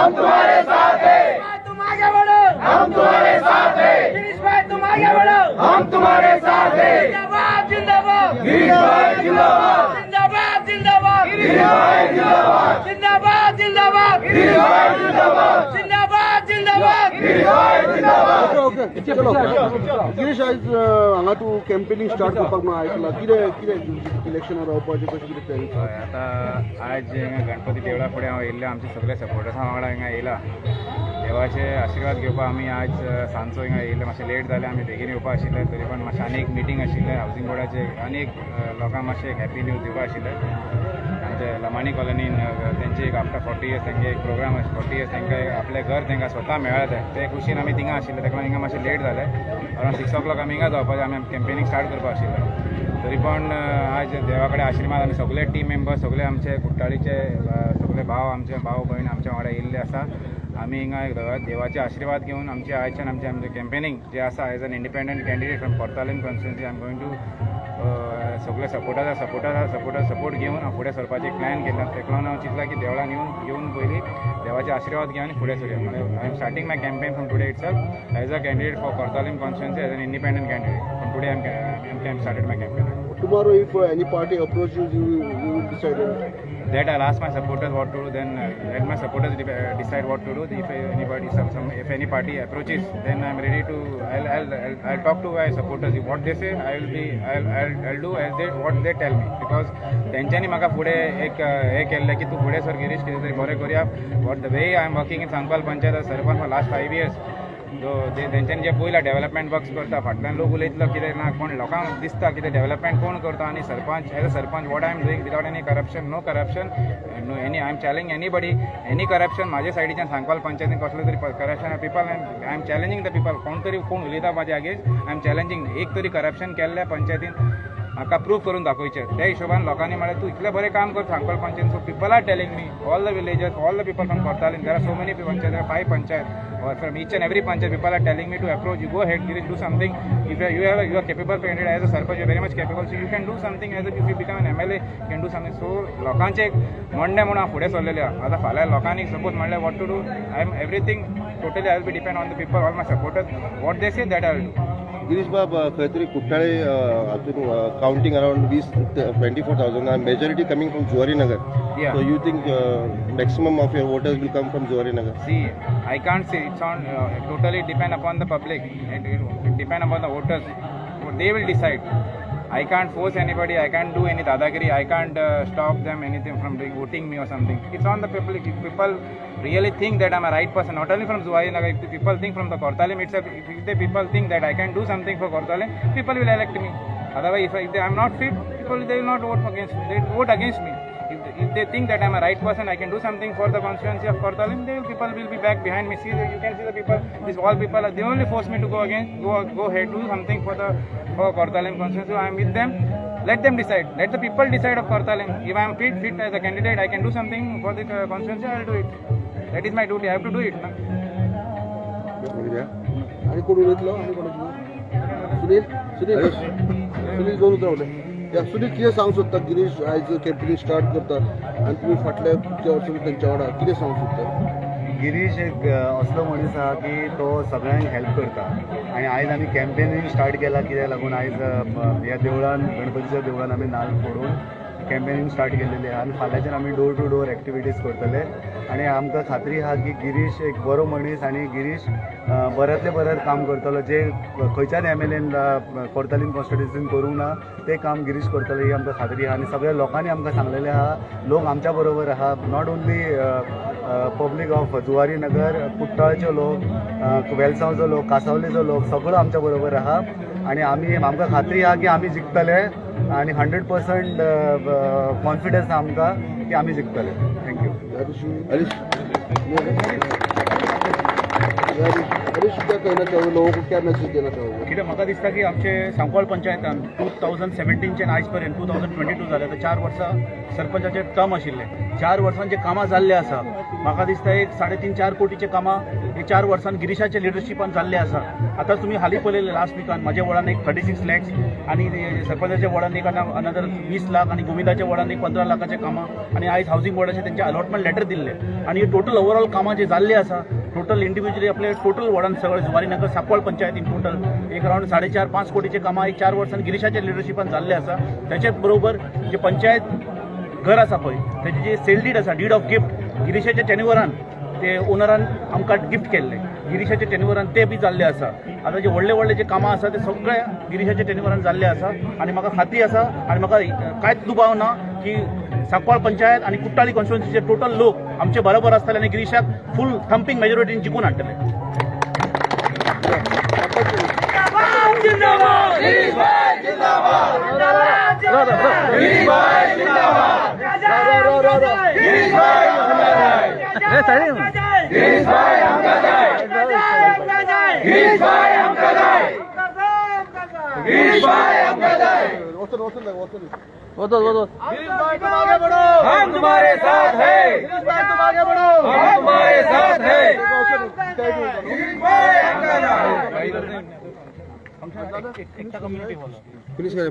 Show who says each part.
Speaker 1: हम तुम्हारे साथ हैं।
Speaker 2: तुम आगे बढ़ो,
Speaker 1: हम तुम्हारे साथ हैं।
Speaker 2: गिरीश भाई, तुम आगे बढ़ो,
Speaker 1: हम तुम्हारे साथ हैं।
Speaker 2: जिंदाबाद, जिंदाबाद।
Speaker 1: गिरीश भाई जिंदाबाद।
Speaker 2: जिंदाबाद, जिंदाबाद।
Speaker 1: गिरीश भाई जिंदाबाद।
Speaker 2: जिंदाबाद, जिंदाबाद।
Speaker 1: गिरीश भाई जिंदाबाद।
Speaker 2: जिंदाबाद, जिंदाबाद।
Speaker 1: गिरीश भाई जिंदाबाद।
Speaker 3: ओके ओके, चलो गिरीश, आयज हांगा तूं कॅम्पेनिंग स्टार्ट करपाक म्हणून आयकलां. कितें कितें इलेक्शनाक रावपाचें, कशें कितें प्लॅन?
Speaker 4: हय, आतां आयज हिंगा गणपती देवळा फुडें हांव येयल्ले. आमचे सगळे सपोर्टर्सां वांगडा हिंगा येयला देवाचे आशिर्वाद घेवपाक. आमी आयज सांजचो हिंगा येयले. मातशें लेट जालें, आमी बेगीन येवपा आशिल्ले, तरी पण मातशें आनी एक मिटींग आशिल्लें हावसिंग बोर्डाचे. आनी एक लोकांक मातशें एक हॅपी न्यूज दिवपा आशिल्लें. आमचे लमाणी कॉलनीन तेंची एक आफ्टर 40 इयर्स तेंगे एक प्रोग्राम, 40 इयर्स तेंकां एक आपलें घर तेंकां स्वता मेळ्ळा तें, ते खुशीन आमी थिंगा आशिल्ले. तेका लागून हिंगा मातशें लेट जालें. अरावंड 6 ओ क्लॉक आमी हिंगा जावपाचें, आमी कॅम्पेनिंग स्टार्ट करपा आशिल्लें. तरी पण आयज देवा कडेन आशिर्वाद, आमी सगळे टीम मेंबर्स, सगळे आमचे कुट्टाळीचे सगळे भाव, आमचे भाव भयण आमच्या वांगडा येयल्ले आसा. आमी हिंगा एक देवाचे आशिर्वाद घेवन आमचे आयच्यान आमचे आमचे कॅम्पेनिंग जे आसा, as an independent candidate from Cortalim constituency, I am going to सगळे सपोर्टर सपोर्टर सपोर्टर सपोर्ट घेवन हांव फुडें सरपाचें प्लॅन केला. तेका लागून हांव चिंतलां की देवळान येवन येवन पयलीं देवाचे आशिर्वाद घेवन आनी फुडें सरया. म्हणल्यार I am starting my campaign from today itself as a candidate for Cortalim constituency, as an independent candidate. From today I am started my campaign.
Speaker 3: Tomorrow if any party approach you, you will decide?
Speaker 4: That I'll ask my supporters what to do. Then let my supporters decide what to do. If anybody, some, if any party approaches, then I'm ready to. I'll talk to my supporters. If what they say, I will be. I'll do as they what they tell me. Because तेंच्यांनी म्हाका फुडें एक हें केल्लें की तूं फुडें sir Girish, कितें तरी बरें करुया. What the way I am working in Sancoale panchayat as sarpanch for last 5 years, जो जे तेंच्यांनी जे पयला डेव्हलपमेंट वर्क्स करता, फाटल्यान लोक उलयतलो कितें ना, कोण लोकांक दिसता कितें डेव्हलपमेंट कोण करता. आनी sarpanch, as a sarpanch, what I am doing without any corruption, no corruption, no any, I am challenging anybody, any corruption म्हाजे सायडीच्यान सांकवाल पंचायतीन कसलो तरी corruption, people, I am challenging the people. कोण तरी कोण उलयता म्हाजे अगेन्स्ट, I am challenging. एक तरी करप्शन केल्ल्या पंचायतीन म्हाका प्रूफ करून दाखोवचें. त्या हिशोबान लोकांनी म्हळें, तूं इतलें बरें काम कर सांकवाल पंचायतीन. So people are telling me, all the villagers, all the people from Cortalim, there are so many panchayat, five panchayat, or from each and every panchayat people are telling me to approach you, "Go ahead, Girish, do something. If you are capable candidate. As a sarpanch you are very much capable, so you can do something. As a, if you become an MLA, you can do something." So लोकांचें एक म्हणणें म्हणून हांव फुडें सरलेलें आहा. आतां फाल्यां लोकांनी सपोज म्हणलें what to do, I am everything totally, I will be depend on the people, all my supporters. What they say, that I will do.
Speaker 5: Girish बाब, खंय तरी कुट्टाळे हातून counting around 20 24,000, majority coming from Zuari Nagar. So you think maximum of your voters will come from Zuari Nagar?
Speaker 4: See, I can't say. It's on totally depend upon the public. It depend upon the voters. They will decide. I can't force anybody. I can't do any dadagiri. I can't stop them anything from doing voting me or something. It's on the people. If people really think that I'm a right person, not only from Zuari Nagar, if the people think from the Cortalim itself, if the people think that I can do something for Cortalim, people will elect me. Otherwise, if I'm not fit, people, they will not vote against me. They vote against me. If they think that I'm a right person, I can do something for the constituency of Cortalim, they will, people will be back behind me. See, you can see the people. These all people, they only force me to go again, go ahead, do something for Cortalim constituency. I am with them. Let them decide. Let the people decide of Cortalim. If I am fit as a candidate, I can do something for the constituency, I will do it. That is my duty. I have to do it. No?
Speaker 3: आनी कोण उलयतलो? आनी कोणाची? सुनील, सुनील, सुनील, दोन उतरां उलय या. सुनील, कितें सांगूंक सोदता? गिरीश आयज कॅम्पेनिंग स्टार्ट करता आनी तुमी फाटल्या खुबच्या वर्सां तेंच्या वांगडा, कितें सांगूंक सोदता?
Speaker 6: गिरीश एक असलो मनीस आहा की तो सगळ्यांक हेल्प करता आनी आयज आमी कॅम्पेनिंग स्टार्ट केला. कित्याक लागून आयज ह्या देवळान, गणपतीच्या देवळान आमी नाल्ल फोडून कॅम्पेनिंग स्टार्ट केलेली आहा आनी फाल्यांच्यान आमी डोर टू डोर एक्टिविटीज करतले. आनी आमकां खात्री आहा की गिरीश एक बरो मनीस आनी गिरीश बऱ्यांतलें बरें काम करतलो. जे खंयच्याच एमएलएन कोर्तालीम कॉन्स्टिट्युन्सीन करूंक ना, तें काम गिरीश करतलो ही आमकां खात्री आहा. आनी सगळ्या लोकांनी आमकां सांगलेलें आहा, लोक आमच्या बरोबर आहा. Not only public of Zuari Nagar, कुट्टाळचे लोक, वेलसांवचो लोक, कासावलेचो लोक, सगळो आमच्या बरोबर आहा. आनी आमी, आमकां खात्री आहा की आमी जिखतले आनी 100% कॉन्फिडन्स आहा आमकां की आमी जिखतले. Thank you.
Speaker 3: हरीश.
Speaker 5: हरीश.
Speaker 3: हरीश, हरीश, क्या कहना चाहोगे? लोगों को क्या मैसेज देना चाहोगे?
Speaker 7: कितें म्हाका दिसता की आमचे सांकवाळ पंचायतान 2017च्यान आयज पर्यंत 2022 जालें, आतां 4 वर्सां सरपंचाचे टर्म आशिल्ले. 4 वर्सां जे कामां जाल्ले आसा, म्हाका दिसता एक 3.5-4 कोटीचे कामां हे 4 वर्सान गिरीशाच्या लिडरशिपान जाल्ले आसा. आतां तुमी हालीं पळयलें, लास्ट विकान म्हाज्या वॉर्डान एक 36 लॅक्स आनी सरपंचाच्या वॉर्डान एक अनदर 20 लाख आनी गोविंदाच्या वॉर्डान एक 15 लाखाचे कामां आनी आयज हावसिंग बोर्डाचे तेंचे अलॉटमेंट लेटर दिल्ले. आनी टोटल ओवरऑल कामां जे जाल्ले आसा, टोटल इंडिव्हिज्युअली आपले टोटल वॉर्डान, सगळे जुवारीनगर सांकवाळ पंचायतीन टोटल एक अरावंड 4.5-5 कोटीचे कामां एक 4 वर्सां गिरीशाच्या लिडरशिपान जाल्ले आसा. त्याच्याच बरोबर जे पंचायत घर आसा पळय, तेजे जे सेल did आसा, did of gift, गिरीशाच्या टेन्युअरान ते ओनरान आमकां गिफ्ट केल्ले, गिरीशाच्या टेन्युअरान ते बी जाल्ले आसा. आतां जे व्हडले व्हडले जे कामां आसा ते सगळे गिरीशाच्या टेन्युअरान जाल्ले आसा आनी म्हाका खात्री आसा आनी म्हाका कांयच दुबाव ना की सांकवाळ पंचायत आनी कुट्टाळी कॉन्स्टिट्युन्सीचे टोटल लोक आमचे बरोबर आसतले आनी गिरीशाक फूल थंपिंग मेजॉरिटीन जिखून हाडटले.
Speaker 2: जिंदाबाद.
Speaker 1: गिरीश भाई जिंदाबाद.
Speaker 2: जिंदाबाद.
Speaker 1: गिरीश भाई जिंदाबाद. गिरीश भाई आमकां जाय. गिरीश भाई आमकां जाय. गिरीश भाई आमकां जाय. गिरीश भाई आमकां जाय.
Speaker 3: वचून वचून वचून.
Speaker 1: हम तुम्हारे साथ है. हम तुम्हारे साथ है. गिरीश भाई आमकां जाय.
Speaker 7: एकता कम्युनिटी हॉल.
Speaker 3: फिनिश करे.